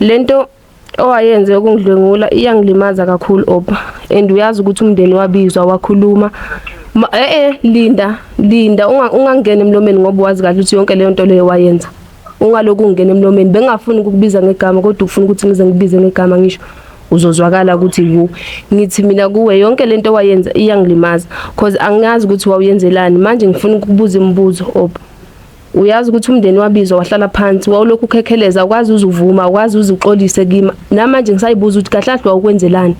Lento owayenze yokungidlwengula iyangilimaza kakhulu Opa, and uyazi ukuthi umndeni wabizwa wakhuluma. Linda, linda, ungangena emlomeni ngoba wazi kahle ukuthi yonke leyo nto leyo wayenza. Ungaloku ungena emlomeni, bengingafuni ukukubiza ngegama kodwa ufuna ukuthi ngize ngikubize ngegama ngisho uzozwakala ukuthi wu. Ngithi mina kuwe yonke lento owayenza iyangilimaza cause angazi ukuthi wawuyenzelani. Manje ngifuna ukukubuza imibuzo Opa. Uyazi ukuthi umndeni wabizwa wahlala phansi, wawulokhu ukhekheleza, awukwazi uzuvuma, awukwazi uzuxolise kimi. Namanje ngisayibuza ukuthi kahle kahle wawukwenzelani.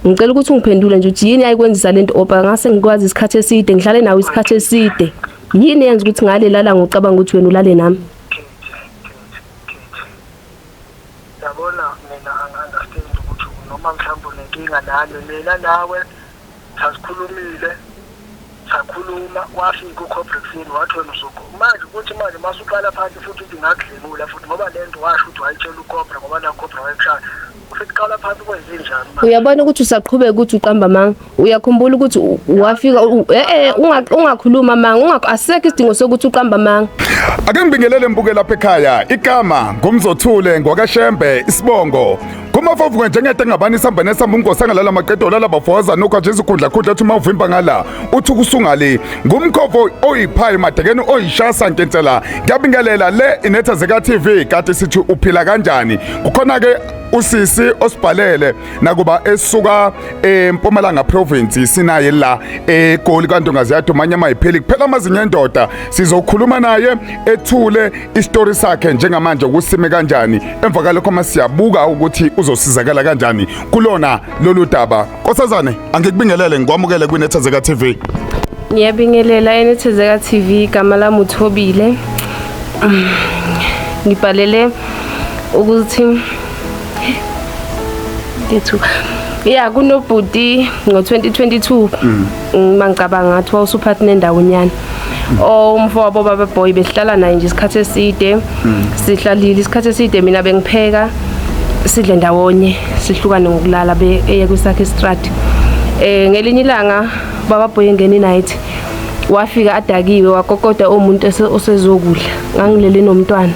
Ngicela ukuthi ungiphendule nje ukuthi yini ayikwenzisa lento Opa, ngase ngikwazi isikhathi eside, ngihlale nawe isikhathi eside. Yini eyenza ukuthi ngalelala ngocabanga ukuthi wena ulale nami? Yabona mina angi-understand ukuthi noma mhlawumbe unenkinga nami, mina nawe sasikhulumile sakhuluma wafika uCobra ekuseni wathi wena uzokho manje ukuthi manje masuqala phansi futhi uthi ngakudlengula futhi ngoba le nto washo ukuthi wayitshela uCobra ngoba la Cobra wayekushaya futhi qala phansi kwenze njani manje? Uyabona ukuthi usaqhubeka ukuthi uqamba amanga. Uyakhumbula ukuthi wafika ungakhuluma amanga, asisekho isidingo sokuthi uqamba amanga. Ake ngibingelele mbuke lapha ekhaya. Igama ngumzothule ngwakaShembe isibongo. Kumafovuka njengento engabani isamba nesamba unkosi angalala maqedo lala bafoza nokho Jesu khundla khundla uthi mawuvimba ngala uthi kusungali ngumkhovo oyiphayi madekeni oyishasa nkensela ngiyabingelela le inetha zika TV kade sithi uphila kanjani kukhona ke usisi osibhalele nakuba esuka eMpumalanga province sinaye la eGoli kaNtongazi yadumanya mayipheli kuphela amazinyo endoda sizokhuluma naye ethule isitori sakhe njengamanje kusime kanjani emva kalokho masiyabuka ukuthi uzosizakala kanjani kulona lolu daba. Nkosazane, angikubingelele ngikwamukele kwiNethezeka TV. Ngiyabingelela eNethezeka TV, igama lami uThobile. Ngibhalele ukuthi ngethu ya kunobhuti ngo-2022 uma ngicabanga ngathi wawusuphathi nendawo nyana umfowabo baba boy besihlala naye nje isikhathi eside, sihlalile isikhathi eside, mina bengipheka sidle ndawonye sihlukane ngokulala be eye kwisakhe istrati. Ngelinye ilanga baba boy engena night wafika adakiwe wakokoda umuntu osezokudla, ngangilele nomntwana.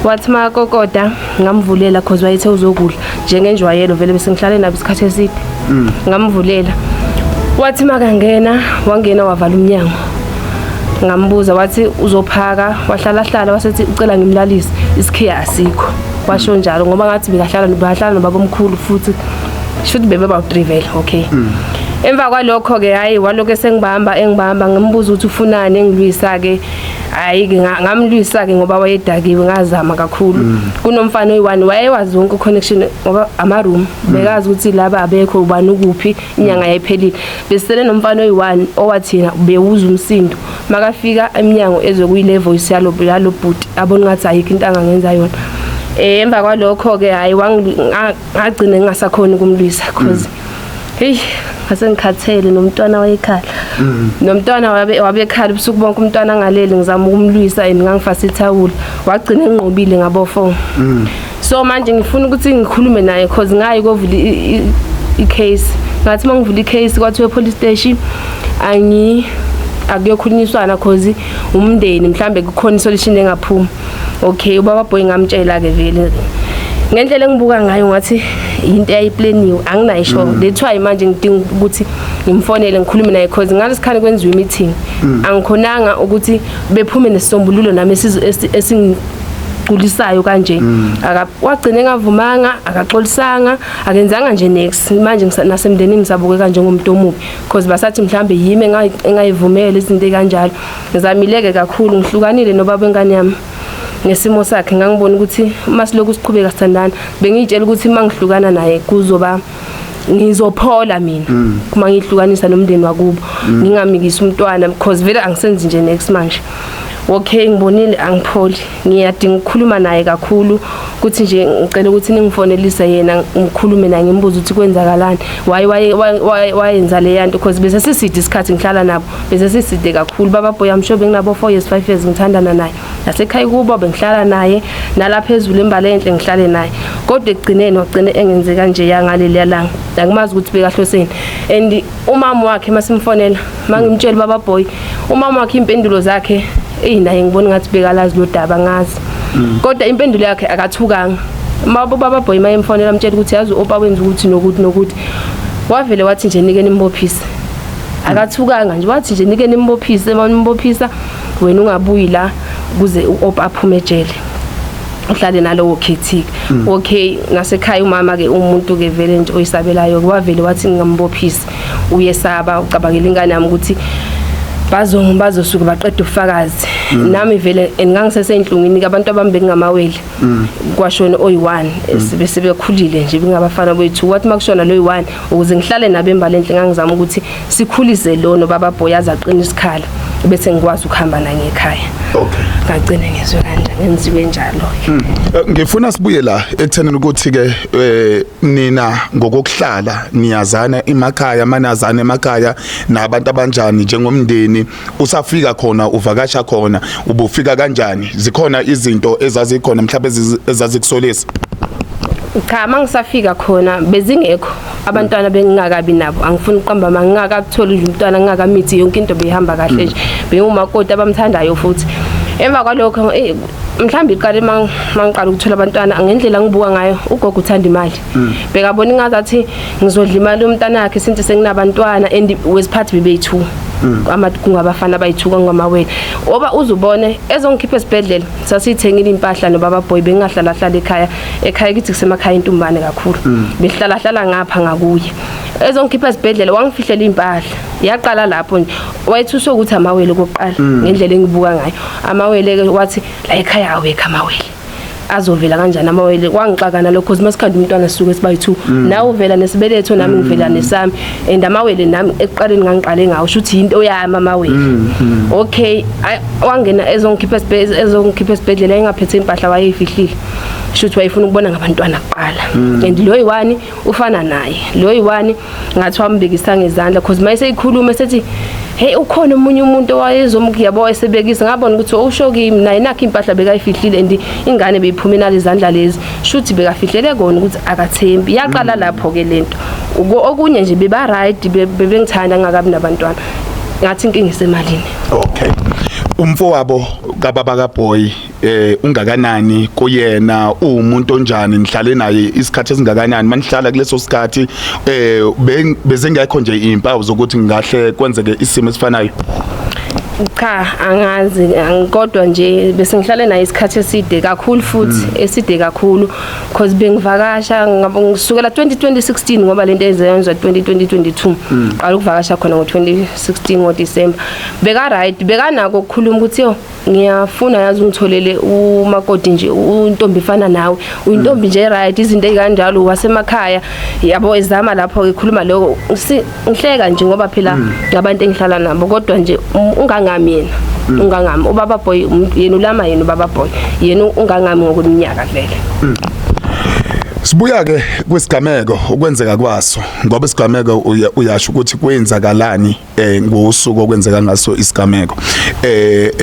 Wathi makokoda ngamvulela cause wayethe uzokudla njengenjwayelo, vele bese ngihlale nabo isikhathi eside. Ngamvulela. Wathi makangena wangena wavala umnyango. Ngambuza wathi uzophaka, wahlala hlala wasethi ucela ngimlalise, isikhiya asikho. Washo njalo ngoba ngathi bekahlala nobahlala nobabomkhulu futhi shuthi bebe bawu-3 vele, okay. Emva kwalokho ke hayi walokho esengibamba engibamba ngimbuza ukuthi ufunani engilwisa ke. Hayi ke ngamlwisa ke ngoba wayedakiwe ngazama kakhulu. Kunomfana oyi-1 wayewazi wonke connection ngoba ama room bekazi ukuthi laba abekho ubani ukuphi, inyanga yayiphelile. Besele nomfana oyi-1 owathi yena bewuza umsindo makafika eminyango ezwe kuyile voice yalo yalo bhuti abona ngathi ayikho into angangenza yona. Emva kwalokho ke hayi ngagcina ngingasakhoni ukumlwisa cause hey ngase ngikhathele nomntwana wayekhala. Nomntwana wabekhala ubusuku bonke, umntwana angaleli ngizama ukumlwisa and ngangifasa ithawula wagcina enqobile ngabo 4. So manje ngifuna ukuthi ngikhulume naye cause ngayi kovula i-case. Ngathi mangivula i-case kwathiwa police station angi akuyokhulunyiswana cause umndeni mhlambe kukhona isolution engaphuma. Okay, ubaba boy ngamtshela ke vele ngendlela engibuka ngayo ngathi into eyayiplaniwe anginayo sure. That's why manje ngidinga ukuthi ngimfonele ngikhulume naye cause ngalesikhathi kwenziwa i-meeting angikhonanga ukuthi bephume nesisombululo nami esingigculisayo kanje. Wagcina engavumanga, akaxolisanga, akenzanga nje next. Manje nasemndenini ngisabukeka njengomuntu omubi cause basathi mhlambe yimi engayivumela izinto ekanjalo. Ngizamileke kakhulu, ngihlukanile nobaba wengane yami ngesimo sakhe. Ngangibona ukuthi uma siloku siqhubeka sithandana bengiyitshela ukuthi uma ngihlukana naye kuzoba ngizophola mina uma ngihlukanisa nomndeni wakubo, ngingamikisi umntwana because vele angisenzi nje next manje. Okay, ngibonile angipholi, ngiyadinga ukukhuluma naye kakhulu ukuthi nje ngicela ukuthi ningifonelise yena ngikhulume naye ngimbuze ukuthi kwenzakalani, why wayenza le yanto because bese siside isikhathi ngihlala nabo, bese siside kakhulu. Baba boy I'm sure benginabo 4 years 5 years ngithandana naye nasekhaya kubo bengihlala naye nalapha phezulu embala enhle ngihlale naye, kodwa ekugcineni wagcina engenze kanje ya ngaleli langa. Angimazi ukuthi bekahloseni and umama wakhe masimfonela mangimtshela baba boy umama wakhe impendulo zakhe naye ngibona ngathi bekalazi lo daba ngazi, kodwa impendulo yakhe akathukanga. Baba boy mayemfonela amtshela ukuthi yazi uOpa wenza ukuthi nokuthi nokuthi, wavele wathi nje nike nimbophise. Akathukanga nje, wathi nje nike nimbophise, manimbophisa wena ungabuyi la kuze uOpa aphume ejele, uhlale nalowo khethike. Okay, nasekhaya umama ke umuntu ke vele nje oyisabelayo, wavele wathi ngingambophisi, uyesaba, ucabangela ingane yami ukuthi bazosuka baqeda ubufakazi. Nami vele ngangisesenhlungwini, abantu abami bengamawele, kwashona oyi-1, bese bekhulile nje, bengabafana bethu. Wathi makushona lo yi-1, ukuze ngihlale nabo embalenhle, ngangizama ukuthi sikhulise lo nobaba boy aze aqine isikhala, bese ngikwazi ukuhamba nangekhaya. Ngagcina ngizwe kanje, ngenziwe njalo-ke. Ngifuna sibuye la ekuthenini ukuthi ke nina ngokokuhlala niyazana emakhaya, manazana emakhaya nabantu abanjani njengomndeni? Usafika khona, uvakasha khona, ubufika kanjani? Zikhona izinto ezazikhona mhlawumbe ezazikusolisa? Cha, mangisafika khona bezingekho abantwana, bengingakabi nabo. Angifuni ukuqamba, mangingakakutholi nje umntwana, ngingakamithi, yonke into beyihamba kahle nje, bengumakoti abamthandayo. Futhi emva kwalokho, mhlawumbe iqale mangiqala ukuthola abantwana, ngendlela ngibuka ngayo ugogo uthanda imali, bekabona ingazathi ngizodla imali yomntana wakhe since senginabantwana, and wesiphathi bebeyi-two, ama kungabafana abayi-two, kangamawele. Oba uzubone ezongikhipha esibhedlela, sasiyithengile impahla nobaba boy, bengingahlala hlala ekhaya. Ekhaya kithi kusemakhaya intumbane kakhulu, behlala hlala ngapha ngakuye. Ezongikhipha esibhedlela wangifihlela impahla. Yaqala lapho nje, wayethuswe ukuthi amawele kokuqala, ngendlela engibuka ngayo amawele ke, wathi la ekhaya awekho amawele, azovela kanjani amawele? Kwangixakana lokho, cause masikhanda umntwana sisuke sibayi-two, nawe uvela nesibeletho, nami ngivela nesami, and amawele nami ekuqaleni ngangiqale ngawo, sho ukuthi yinto yami amawele. Okay, wangena ezongikhipha esibhedlela engaphethe impahla, wayeyifihlile, sho ukuthi wayefuna ukubona ngabantwana kuqala, and lo yi-one ufana naye, lo yi-one ngathi wambekisa ngezandla, cause mayeseyikhuluma esethi hey, ukhona omunye umuntu owayezomkuyabo, esebekisa, ngabona ukuthi usho kimi naye, nakho impahla bekayifihlile, and ingane beyiphume nalezandla lezi, shuthi bekafihlele kona ukuthi akathembi. Yaqala lapho ke lento. Okunye nje beba right, bebengithanda ngakabi nabantwana, ngathi inkinga isemalini. Okay, umfowabo kababa kaboy ungakanani kuyena? Uwumuntu onjani? Nihlale naye isikhathi esingakanani? Manihlala kuleso sikhathi bezengekho nje izimpawu zokuthi ngahle kwenzeke isimo esifanayo? Cha, angazi, kodwa nje bese ngihlale naye isikhathi eside kakhulu, futhi eside kakhulu, because bengivakasha ngisukela 2016, ngoba lento ezenziwa 2022, qala ukuvakasha khona ngo-2016 ngoDecember. Beka right, bekanako ukukhuluma ukuthi yo, ngiyafuna yazi ungitholele umakoti nje, untombi efana nawe, uyintombi nje right, izinto ezikanjalo, wasemakhaya yabo, ezama lapho ekhuluma lokho. Ngihleka nje ngoba phela ngabantu engihlala nabo, kodwa nje ungangami yena, ungangami ubaba boy, yena ulama, yena ubaba boy, yena ungangami ngokweminyaka vele. Sibuya ke kwisigameko, ukwenzeka kwaso, ngoba isigameko uyasho ukuthi kwenzakalani ngosuku okwenzeka ngaso isigameko.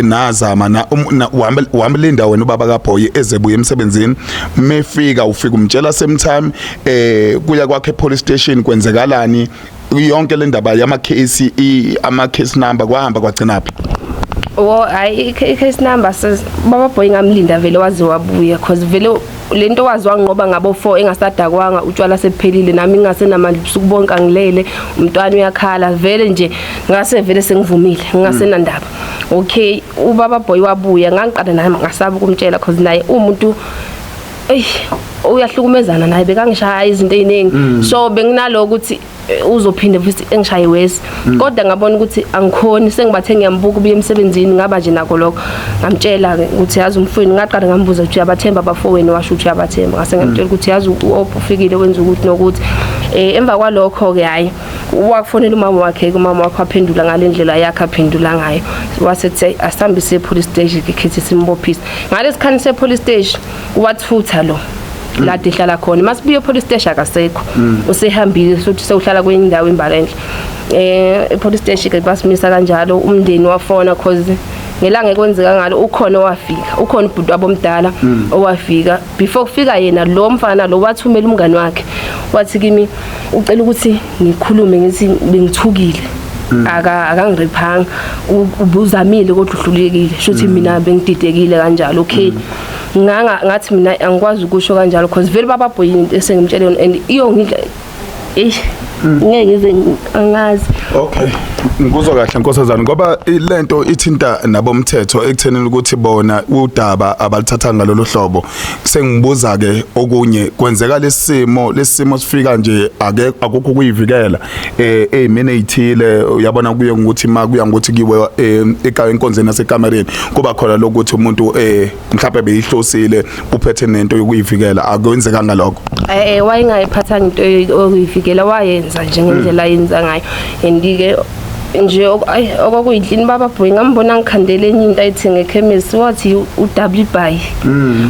Nazama na uhamba le ndawo wena, ubaba kaBoy ezebuya emsebenzini, mefika ufika umtshela same time kuya kwakhe police station, kwenzekalani yonke le ndaba yama case, ama case number, kwahamba kwagcina phi? Wo, hayi, i-case number baba boy ngamlinda vele waze wabuya, cause vele lento wazi wanqoba ngabo 4 engasadakwanga, utshwala sephelile, nami ngingasenamandla, ubusuku bonke angilele, umntwana uyakhala, vele nje ngase vele sengivumile, ngingasenandaba. Okay, ubaba boy wabuya, ngangiqala nami ngasaba ukumtshela, cause naye umuntu ey uyahlukumezana naye, bekangishaya izinto eziningi, so benginalo ukuthi uzophinde futhi engishaye wesi, kodwa ngabona ukuthi angikhoni, sengibathe ngiyambuka ubuye emsebenzini, ngaba nje nako lokho, ngamtshela ke ukuthi yazi umfowenu. Ngaqala ngambuza ukuthi uyabathemba abafowenu, washo ukuthi uyabathemba. Ngase ngamtshela ukuthi yazi ufikile wenza ukuthi nokuthi. Emva kwalokho ke, hayi, wakufonela umama wakhe, umama wakhe waphendula ngalendlela yakhe aphendula ngayo, wasethi asihambise e-police station ke, khethi simbophise. Ngalesikhathi se-police station wathutha lo lade ehlala khona, masibuye e-police station akasekho, usehambile, futhi sewuhlala kwenye indawo imbalenhle. E-police station ke basimisa kanjalo, umndeni wafona, cause ngelanga ekwenzeka ngalo ukhona owafika, ukhona ubhuti wabo omdala owafika. Before kufika yena lo mfana lo, wathumela umngani wakhe, wathi kimi ucela ukuthi ngikhulume, ngithi bengithukile. Akangiriphanga, ubuzamile kodwa uhlulekile. Shuthi mina bengididekile kanjalo. Okay, nganga ngathi mina angikwazi ukusho kanjalo because vele baba boy into esengimtshele yona and iyongidla. Eish, ngeke ngize angazi. Okay. Ngikuzwa kahle, nkosazana, ngoba lento ithinta nabomthetho ekuthenini ukuthi bona udaba abalithatha ngalolu hlobo. Sengibuza ke okunye, kwenzeka lesimo lesimo sifika nje, ake akukho kuyivikela ezimene ezithile, uyabona, kuye ngokuthi makuya ngokuthi kiwe enkonzweni nasekamereni kuba khona lokuthi umuntu mhlawumbe beyihlosile, uphethe nento yokuyivikela, akwenzekanga lokho? Wayengayiphathanga into okuyivikela, wayenza nje ngendlela ayenza ngayo. And ke nje okwakuyinhlini baba boy, ngambona ngikhandele enye into ayithenga ekhemisi, wathi u-W by,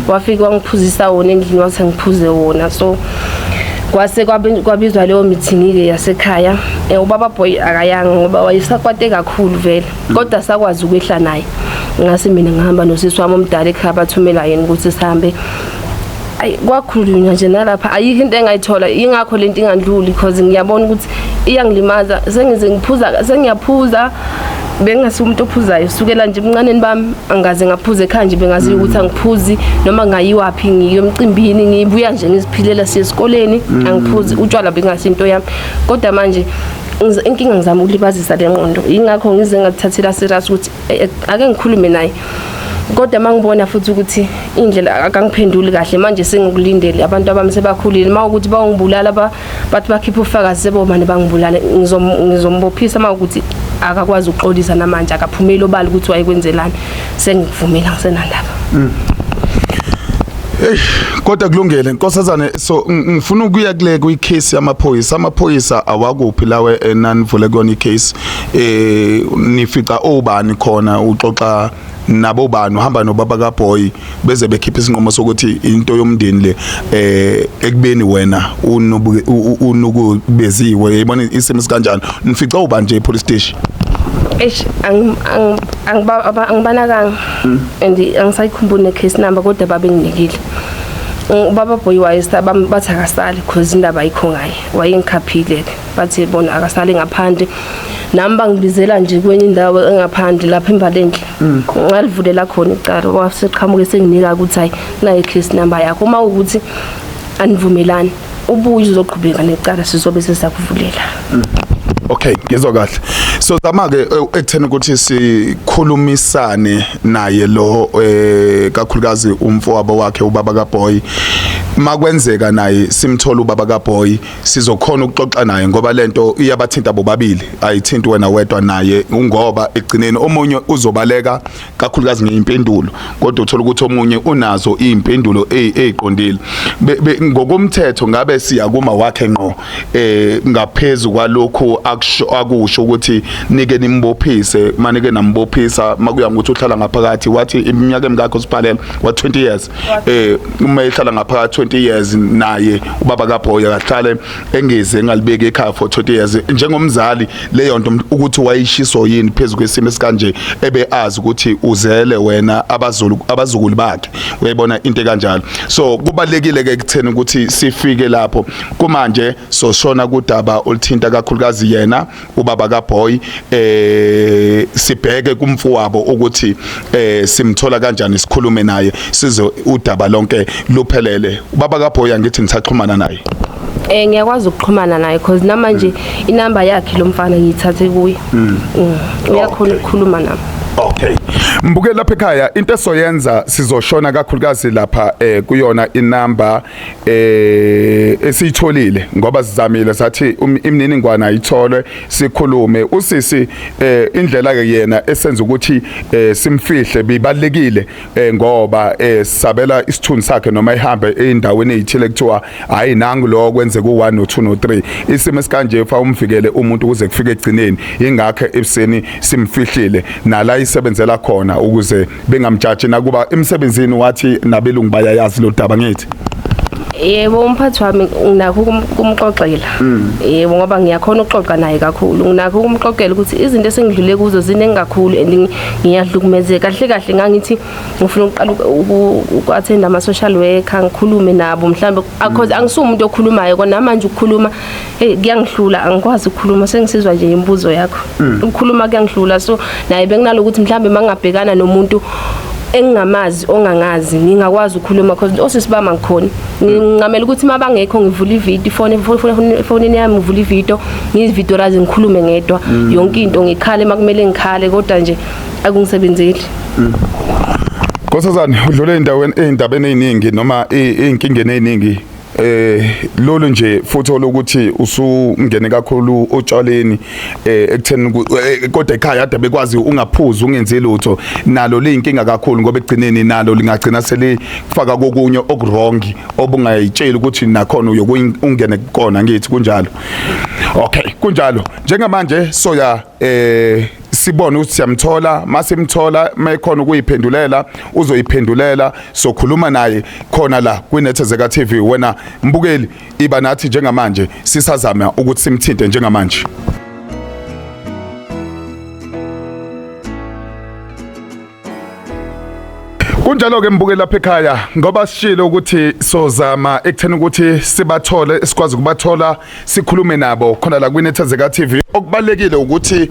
wafika wangiphuzisa wona endlini, wathi ngiphuze wona. So kwase kwabizwa leyo meeting-ke yasekhaya. Ubaba boy akayanga ngoba wayesakwate kakhulu vele, kodwa sakwazi ukwehla naye. Ngase mina ngihamba nosisi wami omdala ekhaya, bathumela yena ukuthi sihambe. Ayi, kwakhulunywa nje nalapha, ayikho into engayithola. Ingakho lento ingandluli, because ngiyabona ukuthi iyangilimaza. Sengize ngiphuza, sengiyaphuza. Bengingasi umuntu ophuzayo sukela nje ebuncaneni bami, angaze ngaphuza ekhaya nje, bengaziyo ukuthi angiphuzi noma ngayiwaphi, ngiyo emcimbini, ngibuya nje ngiziphilela, siye esikoleni, angiphuzi utshwala, bengasi into yami. Kodwa manje inkinga ngizama ukulibazisa le ngqondo, yingakho ngize ngakuthathela serious ukuthi ake ngikhulume naye. Kodwa mangibona futhi ukuthi indlela akangiphenduli kahle manje, sengikulindele abantu abami sebakhulile, mawukuthi bawungibulala, bathi bakhipha ufakazi, sebomane bangibulala, ngizombophisa. Mawukuthi akakwazi ukuxolisa namanje, akaphumeli obala ukuthi wayekwenzelani, sengikuvumela, ngisenandaba. Hey, kodwa kulungile, nkosazane. So ngifuna ukuya kule kwi-case yamaphoyisa. Amaphoyisa awakuphi lawe enanivule kuyona i-case? Nifica obani khona, uxoxa nabo bani, uhamba nobaba kaboy, beze bekhipha isinqumo sokuthi into yomndeni le, ekubeni wena unubuke unukubeziwe, yibona isimo sikanjani? Nifica ubani nje e-police station? Eish, angibanakanga and angisayikhumbuli ne-case number, kodwa babenginikile. Ubaba boy wayesa bathi akasali cause indaba ayikho ngaye, wayengikhaphile-ke, bathi bona akasale ngaphandle. Nami bangibizela nje kwenye indawo engaphandle lapha embalenhle, ngalivulela khona icala. Waseqhamuke senginika ukuthi hayi, nayi case number yakho, uma ukuthi anivumelani ubuye uzoqhubeka necala, sizobe sesakuvulela. Okay, ngizwa kahle. So zama ke ekutheni ukuthi sikhulumisane naye lo, kakhulukazi umfowabo wakhe ubaba kaboy. Makwenzeka naye simthola ubaba kaboy, sizokhona ukuxoxa naye, ngoba lento iyabathinta bobabili, ayithinti wena wedwa naye, ngoba egcineni omunye uzobaleka kakhulukazi ngeyimpendulo, kodwa uthola ukuthi omunye unazo izimpendulo eziqondile. Ngokomthetho ngabe siya kuma wakhe ngqo, ngaphezulu kwalokhu akusho ukuthi nike nimbophise, manike nambophisa, makuya ngokuthi uhlala ngaphakathi, wathi iminyaka emingakho siphalela wa 20 years, uma ehlala ngaphakathi 20 years, naye ubaba kaBhoya kahlale engeze engalibeki ekhaya for 20 years njengomzali. Leyo nto ukuthi wayishiso yini phezulu kwesimo esikanje, ebe azi ukuthi uzele wena abazulu, abazukulu bakhe, uyayibona into kanjalo. So kubalekile ke kutheni ukuthi sifike lapho. Kumanje soshona kudaba oluthinta kakhulukazi yena ubaba kaBoy, sibheke kumfowabo ukuthi simthola kanjani, sikhulume naye, size udaba lonke luphelele. Ubaba kaBoy, angithi ngisaxhumana naye? Ngiyakwazi ukuxhumana naye cause namanje inamba yakhe lo mfana ngiyithathe kuye. Uyakhona ukukhuluma nami. Okay. Mbuke lapha ekhaya, into esoyenza, sizoshona kakhulukazi lapha kuyona inamba esiyitholile, ngoba sizamile sathi imininingwane ayitholwe, sikhulume usisi. Indlela ke yena esenza ukuthi simfihle bibalekile, ngoba sabela isithunzi sakhe noma ihambe eindaweni ezithile kuthiwa hayi, nangu lo kwenzeka u1 no2 no3. Isimo esikanje fa umvikele umuntu ukuze kufike egcineni, ingakho ebuseni simfihlile nala isebenzela khona ukuze bengamjaji, nakuba emsebenzini wathi nabelungu bayayazi lo daba, ngithi. Yebo, umphathi wami nginakho ukumxoxela. Yebo, ngoba ngiyakhona ukuxoxa naye kakhulu. Nginakho ukumxoxela ukuthi izinto esengidlule kuzo ziningi kakhulu and ngiyahlukumezeka. Kahle kahle ngangithi ngifuna ukuqala uku-attend ama-social worker, ngikhulume nabo mhlawumbe, cause angisumuntu okhulumayo kona manje. Ukukhuluma, hey, kuyangihlula, angikwazi ukukhuluma. Sengisizwa nje imibuzo yakho, ukukhuluma kuyangihlula. So naye benginalokuthi mhlawumbe mangingabhekana nomuntu engingamazi, ongangazi, ngingakwazi ukukhuluma, cause osisi bami angikhoni. Ngincamela ukuthi uma bangekho ngivula ividiyo ifoni efonini yami, ngivula ividiyo, ngiyividiyoraze, ngikhulume ngedwa yonke into, ngikhale uma kumele ngikhale, kodwa nje akungisebenzeli. Nkosazana, udlule endaweni, ey'ndabeni ey'ningi noma ey'nkingeni ey'ningi, lolu nje futhi olokuthi usungene kakhulu otshwaleni, ekutheni kodwa ekhaya ade bekwazi ungaphuzi, ungenzi lutho, nalo liyinkinga kakhulu, ngoba ekugcineni nalo lingagcina selifaka kokunye okuwrong obungayitsheli ukuthi nakhona ungene kukona. Ngithi kunjalo? Okay, kunjalo. Njengamanje soya sibone ukuthi siyamthola. Masimthola, mayekhona ukuyiphendulela, uzoyiphendulela. Sokhuluma naye khona la kwiNethezeka TV. Wena mbukeli, iba nathi njengamanje, sisazama ukuthi simthinte njengamanje. Kunjalo ke, mbukeli lapha ekhaya, ngoba sishilo ukuthi sozama ekutheni ukuthi sibathole, sikwazi ukubathola, sikhulume nabo khona la kwiNethezeka TV. Okubalekile ukuthi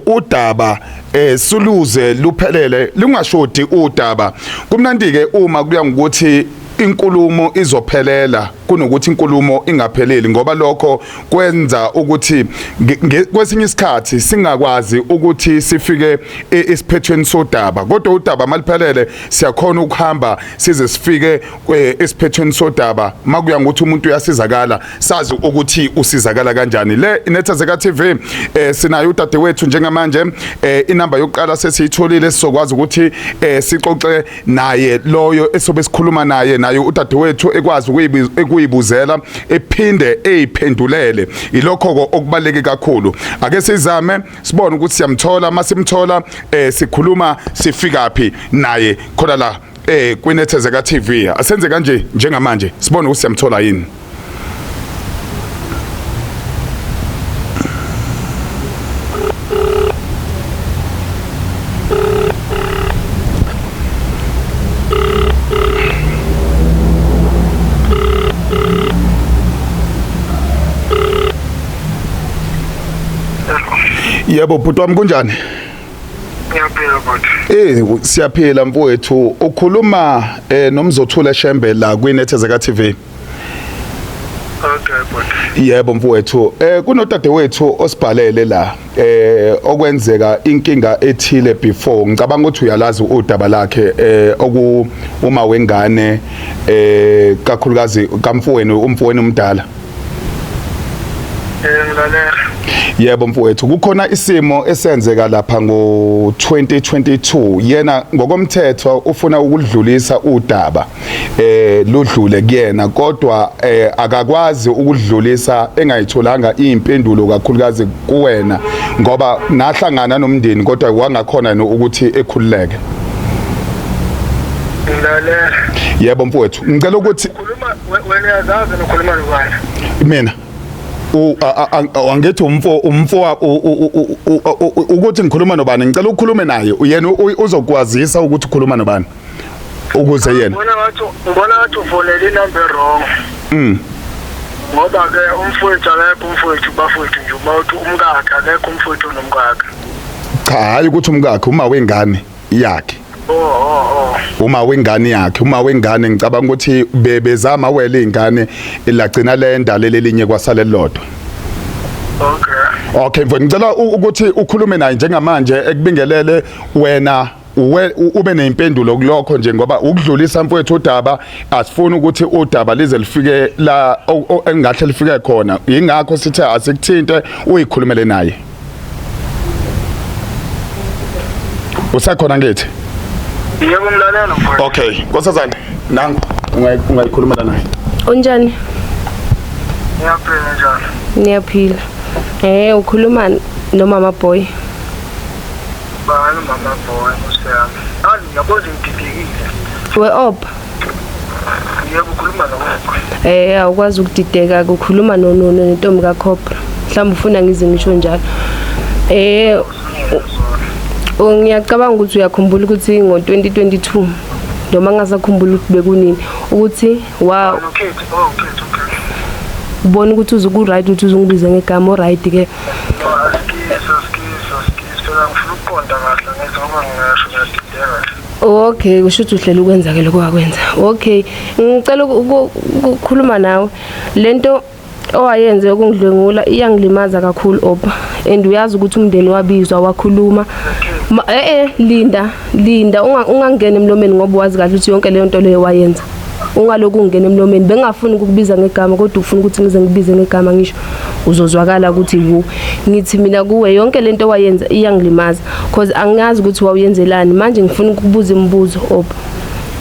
udaba suluze luphelele, lungashodi udaba. Kumnandi ke uma kuya ngokuthi inkulumo izophelela kunokuthi inkulumo ingapheleli, ngoba lokho kwenza ukuthi kwesinye isikhathi singakwazi ukuthi sifike esiphethweni sodaba. Kodwa udaba maliphelele, siyakhona ukuhamba size sifike esiphethweni sodaba. Makuya ngokuthi umuntu uyasizakala, sazi ukuthi usizakala kanjani. Le iNethezeka TV. Sinayo udadewethu njengamanje. Inamba yokuqala sesiyitholile, sizokwazi ukuthi sixoxe naye loyo esobe sikhuluma naye, naye udadewethu ekwazi ukuyibuzela ephinde eyiphendulele. Ilokho okubaleke kakhulu. Ake sizame sibone ukuthi siyamthola. Masimthola, sikhuluma sifika phi naye khona la kwiNethezeka TV. Asenze kanje njengamanje, sibone ukuthi siyamthola yini. Yebo bhuti wami, kunjani? Ngiyaphila, bhuti. Siyaphila mfowethu. Ukhuluma noMzothula Shembe la kwiNethezeka TV. Okay, bhuti. Yebo mfowethu, kunodadewethu osibhalele la okwenzeka inkinga ethile before. Ngicabanga ukuthi uyalazi udaba lakhe, oku uma wengane, kakhulukazi kamfowenu, umfowenu umdala. Ngilalela. Yebo mfowethu, kukhona isimo esenzeka lapha ngo-2022. Yena ngokomthetho ufuna ukudlulisa udaba, ludlule kuyena, kodwa akakwazi ukudlulisa engayitholanga impendulo, kakhulukazi kuwena, ngoba nahlangana nomndeni kodwa wangakhona ukuthi ekhululeke. Ngilalela. Yebo mfowethu, ngicela ukuthi Khuluma wena, uyazazi nokhuluma nobani? Mina angithi umfo ukuthi ngikhuluma nobani. Ngicela ukukhulume naye, yena uzokwazisa ukuthi ukhuluma nobani, ukuze yena Ngibona ngathi ufonele inamba wrong. Ngoba ke umfowethu akekho, umfowethu, bafowethu nje, uma uthi umkakhe, akekho umfowethu onomkakhe. Cha, hayi ukuthi umkakhe, uma wengane yakhe. Oh. Uma wengane yakhe, uma wengane. Ngicabanga ukuthi bebezama wele ingane, lagcina lenda lelelinye, kwasale lodwa. Okay. Okay mfowethu, ngicela ukuthi ukhulume naye njengamanje, ekubingelele wena, ube nempendulo kulokho nje, ngoba ukudlulisa mfowethu udaba, asifuni ukuthi udaba lize lifike la engahle lifike khona. Ingakho sithe asikuthinte, uyikhulumele naye. Usakhona ngithi? Yebo, ngilalela mfowethu. Okay, nkosazana, nangu ungayikhulumela naye. Unjani? Ngiyaphila, njalo. Ngiyaphila. Ukhuluma nomama boy. Bani mama boy, nkosi yami? Azi, ngiyabona ngididekile. We op. Yebo, ukhuluma nokho. Awukwazi ukudideka ukukhuluma no no nentombi kaCobra. Mhlawumbe ufuna ngize ngisho njalo. Ngiyacabanga ukuthi uyakhumbula ukuthi ngo-2022 noma ngasakhumbula ukuthi bekunini ukuthi wa Ukhethi, oh ukhethi, okay. ubona ukuthi uzuku right ukuthi uzungibize ngegama oright ke. No, asikisi, asikisi, asikisi. Phela ngifuna ukuqonda kahle ngithi ngoba ngingasho ngiyadideka kahle. Okay, kusho ukuthi uhlela ukwenza ke lokho wakwenza. Okay, ngicela ukukhuluma nawe. Lento owayenze ukungidlwengula iyangilimaza kakhulu Opa. And uyazi ukuthi umndeni wabizwa wakhuluma. Linda, linda ungangena emlomeni ngoba wazi kahle ukuthi yonke leyo nto leyo wayenza. Ungaloku ungena emlomeni. Bengingafuni ukukubiza ngegama kodwa ufuna ukuthi ngize ngikubize ngegama ngisho uzozwakala ukuthi wu. Ngithi mina kuwe yonke lento wayenza iyangilimaza because angazi ukuthi wawuyenzelani. Manje ngifuna ukukubuza imibuzo Opa.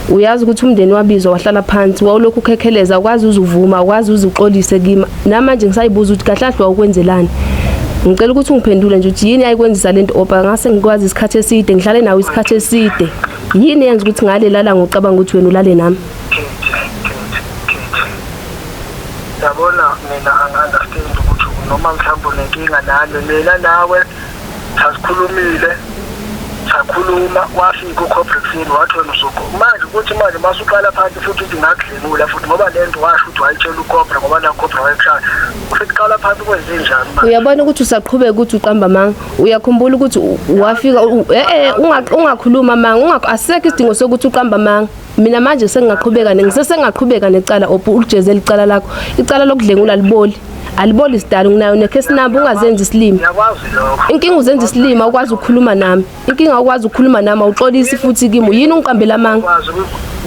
Uyazi ukuthi umndeni wabizwa wahlala phansi wawulokhu ukhekheleza ukwazi uzuvuma ukwazi uzuxolise kimi. Namanje ngisayibuza ukuthi kahle kahle wawukwenzelani. Ngicela ukuthi ungiphendule nje ukuthi yini ayikwenzisa lento Opa. Ngase ngikwazi isikhathi eside ngihlale nawe isikhathi eside. Yini yenza ukuthi ngale lala ngicabanga ukuthi wena ulale nami? Khethi, khethi, khethi. Yabona mina angi-understand ukuthi noma mhlawumbe unenkinga nami mina nawe sasikhulumile sakhuluma wafika uCobra wathi wena uzokho manje ukuthi manje masuqala phansi futhi uthi ngakudlengula futhi ngoba lento washo ukuthi wayitshela uCobra ngoba la Cobra wayekushaya futhi qala phansi kwenze njani manje. Uyabona ukuthi usaqhubeka ukuthi uqamba amanga. Uyakhumbula ukuthi wafika ungakhuluma amanga, asisekho isidingo sokuthi uqamba amanga. Mina manje sengingaqhubeka ngisesengaqhubeka necala Opa ulijeze licala lakho. Icala lokudlengula liboli. Aliboli sidalo nginayo necase number ungazenzi isilima. Ngiyakwazi lokho. Inkinga uzenza isilima ukwazi ukukhuluma nami. Inkinga ukwazi ukukhuluma nami awuxolisi futhi kimi. Yini ungiqambela amanga?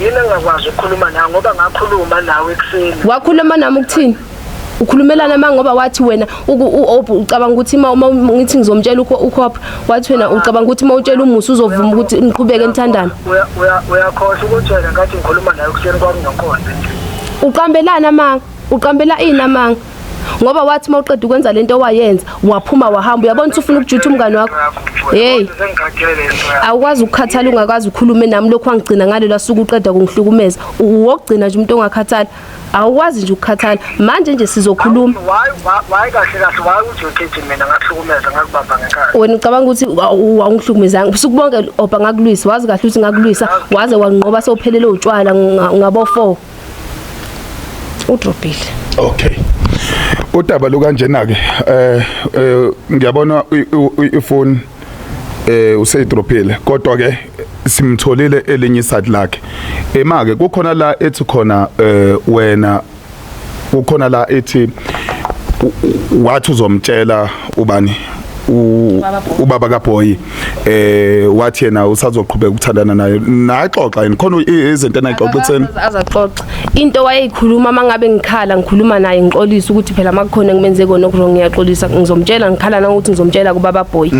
Yini engakwazi ukukhuluma nawe ngoba ngakhuluma nawe ekuseni. Wakhuluma nami ukuthini? Ukhulumelana manga ngoba wathi wena Opa ucabanga ukuthi uma ngithi ngizomtshela uCobra wathi wena ucabanga ukuthi uma utshela uMusa uzovuma ukuthi niqhubeke nithandane. Uyakhohlwa ukuthi wena ngathi ngikhuluma nawe ekuseni kwakunonkonzo nje. Uqambelana amanga, uqambela ini amanga? Ngoba wathi mawuqeda ukwenza lento owayenza waphuma wahamba uyabona ukuthi ufuna ukujutha umngane wakho. Hey, awukwazi ukukhathala ungakwazi ukukhuluma nami lokho wangigcina ngalelo suku uqeda kungihlukumeza. Uwokugcina nje umuntu ongakhathala. Awukwazi nje ukukhathala. Manje nje sizokhuluma. Why kahle kahle why uthi ukhethi mina ngakuhlukumeza ngakubamba ngenkani? Wena ucabanga ukuthi awungihlukumezanga. Usuku bonke Opa ngakulwisa, wazi kahle ukuthi ngakulwisa, waze wanqoba sewuphelele utshwala ngabo 4. Udropile. Okay. Udaba lukanjena ke ngiyabona ifone useyidropile kodwa ke simtholile elinye iside lakhe. Ema ke kukhona la ethi khona wena kukhona la ethi wathi uzomtshela ubani ubaba kaBoy wathi yena usazoqhubeka ukuthandana naye naxoxa yini khona izinto enayixoxiseni azaxoxa into wayeyikhuluma mangabe ngikhala ngikhuluma naye ngixolisa ukuthi phela makukhona ngimenze kona okurong ngiyaxolisa ngizomtshela ngikhala na ukuthi ngizomtshela kubaba Boy.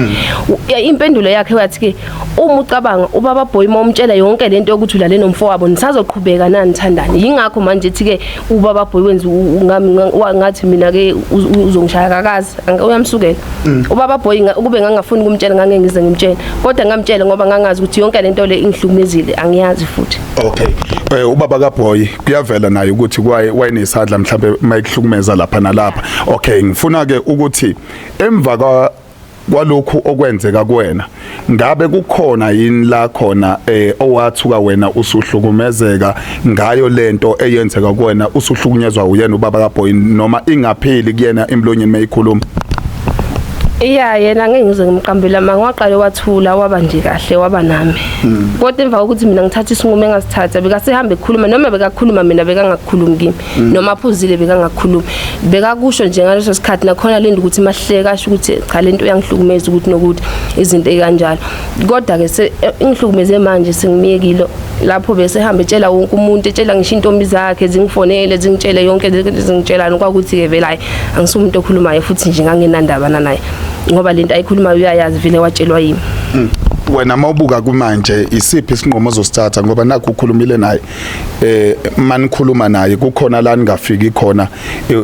Impendulo yakhe wathi ke uma ucabanga ubaba Boy mawumtshela yonke lento yokuthi ulale nomfowabo nisazoqhubeka nani nithandane. Yingakho manje ethi ke ubaba Boy wenza ngathi mina ke uzongishaya kakazi uyamsukela. Ubaba Boy ukube ngangafuni ukumtshela ngangeke ngize ngimtshele kodwa ngamtshela ngoba ngangazi ukuthi yonke lento le ingihlukumezile angiyazi futhi. Okay. Ubaba kaBoy kuyavela naye ukuthi wayenesandla mhlambe mayikuhlukumeza lapha nalapha. Okay, ngifuna ke ukuthi emva kwalokhu okwenzeka kuwena ngabe kukhona yini la khona owathuka wena usuhlukumezeka ngayo lento eyenzeka kuwena usuhlukunyezwa uyena ubaba kaBoy noma ingapheli kuyena emlonyeni mayikhuluma? Iya yena ngeke ngize ngimqambele amanga waqale wathula waba nje kahle waba nami. Kodwa emva kokuthi mina ngithatha isinqumo engasithatha bekasehamba ekhuluma noma bekakhuluma mina bekangakhulumi kimi noma aphuzile bekangakhulumi bekakusho nje ngaleso sikhathi nakhona lento ukuthi mahleka asho ukuthi cha lento uyangihlukumeza ukuthi nokuthi izinto ekanjalo. Kodwa ke ingihlukumeze manje sengimiyekile lapho bese ehamba etshela wonke umuntu etshela ngisho intombi zakhe zingifonele zingitshele yonke zingitshelana kwakuthi ke vele hayi angisumuntu okhulumayo futhi nje nganginandaba naye ngoba lento ayikhulumayo uyayazi vele watshelwa yimi. Wena mawubuka kumanje isiphi isinqumo ozosithatha ngoba nakho ukhulumile naye manikhuluma naye kukhona la ningafiki khona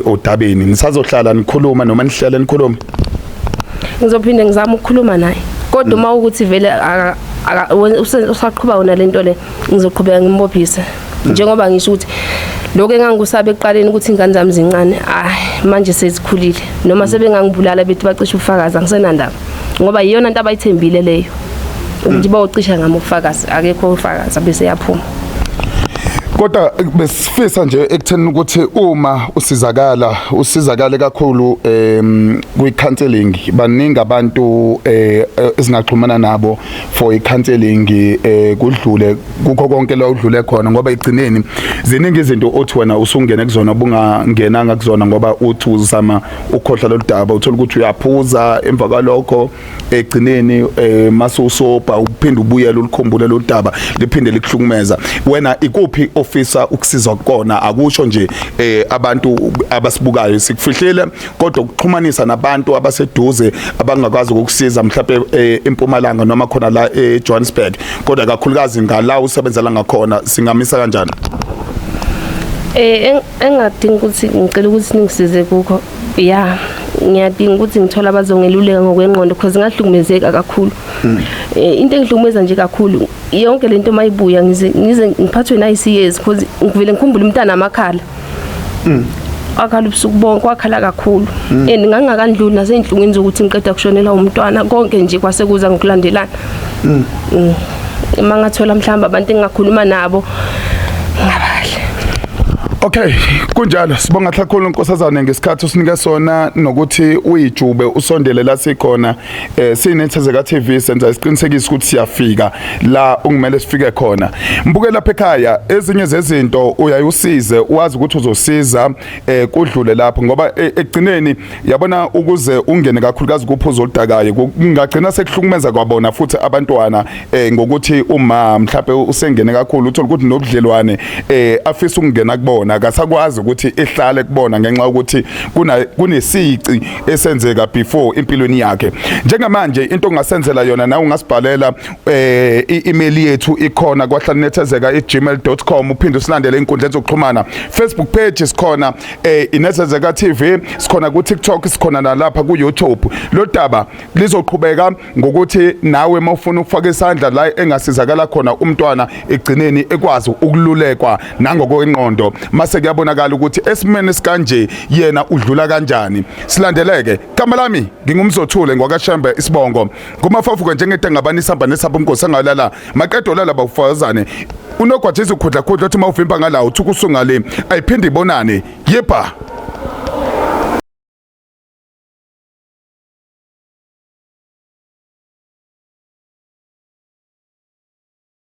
odabeni nisazohlala nikhuluma noma nihlale nikhuluma? Ngizophinde ngizame ukukhuluma naye kodwa uma ukuthi vele usaqhuba wona lento le ngizoqhubeka ngimbophise. Njengoba ngisho ukuthi lokho engangikusaba ekuqaleni ukuthi ingane zami zincane, ay manje sezikhulile, noma sebengangibulala bethi bacishe ubufakazi, angisenandaba, ngoba iyona nto abayithembile leyo ukuthi bayocisha ngami ubufakazi, akekho ufakazi bese yaphuma. Kodwa besifisa nje ekutheni ukuthi uma usizakala, usizakale kakhulu kwi counseling. Baningi abantu esingaxhumana nabo for i counseling, kudlule kukho konke la udlule khona, ngoba igcineni ziningi izinto othi wena usungene kuzona bungangenanga kuzona, ngoba uthi uzama ukukhohlwa lolu daba, uthola ukuthi uyaphuza. Emva kwalokho egcineni mase usoba uphinde ubuyele ulikhumbule lolu daba, liphinde likuhlukumeza wena. Ikuphi ofisa ukusizwa kukona? Akusho nje abantu abasibukayo, sikufihlile, kodwa ukuxhumanisa nabantu abaseduze abangakwazi ukukusiza, mhlawumbe eMpumalanga noma khona la eJohannesburg, kodwa kakhulukazi ngala usebenzela ngakhona, singamisa kanjani? Engadinga ukuthi ngicela ukuthi ningisize kukho, ya, ngiyadinga ukuthi ngithola abazongeluleka ngokwengqondo, because ngahlukumezeka kakhulu. Into engihlukumeza nje kakhulu, yonke lento mayibuya ngize ngiphathwe nayisiyezi, because ngivele ngikhumbule umntana amakhala wakhala ubusuku bonke, wakhala kakhulu, and ngangingakandluli nasey'nhlungwini zokuthi ngiqeda kushonela umntwana. Konke nje kwase kuza ngokulandelana. Uma ngathola mhlawumbe abantu engingakhuluma nabo, ngaba kahle. Okay, kunjalo. Sibonga kakhulu, nkosazane, ngesikhathi usinike sona nokuthi uyijube usondele la sikhona. Sinethezeka TV, senza isiqinisekiso ukuthi siyafika la ungimele sifike khona. Mbuke lapha ekhaya, ezinye zezinto uyayusize wazi ukuthi uzosiza kudlule lapho, ngoba ekugcineni yabona ukuze ungene kakhulukazi kuphuzo oludakayo kungagcina sekuhlukumeza kwabona futhi abantwana, ngokuthi uma mhlawumbe usengene kakhulu, uthola ukuthi nobudlelwane afisa ukungena kubona akasakwazi ukuthi ehlale kubona ngenxa yokuthi kuna kunesici esenzeka before empilweni yakhe. Njengamanje into ongasenzela yona nawe, ungasibhalela, i-email yethu ikhona, kwahlanethezeka@gmail.com. Uphinde usilandele inkundla zokuxhumana, Facebook page sikhona, Inethezeka TV sikhona, ku TikTok sikhona, nalapha ku YouTube. Lo daba lizoqhubeka ngokuthi nawe mawufuna ukufaka isandla la engasizakala khona umntwana, egcineni ekwazi ukululekwa nangokwengqondo, mase kuyabonakala ukuthi esimene sikanje yena udlula kanjani. Silandeleke. Gama lami ngingumzothule ngwakaShembe, isibongo ngumafafuka njengedengabani isamba nesamba umnkosi angalala maqedwe lala bafazane unogwajiza ukhudla khudla, uthi mawuvimba ngala uthuka usungale, ayiphinde ibonane. Yepha.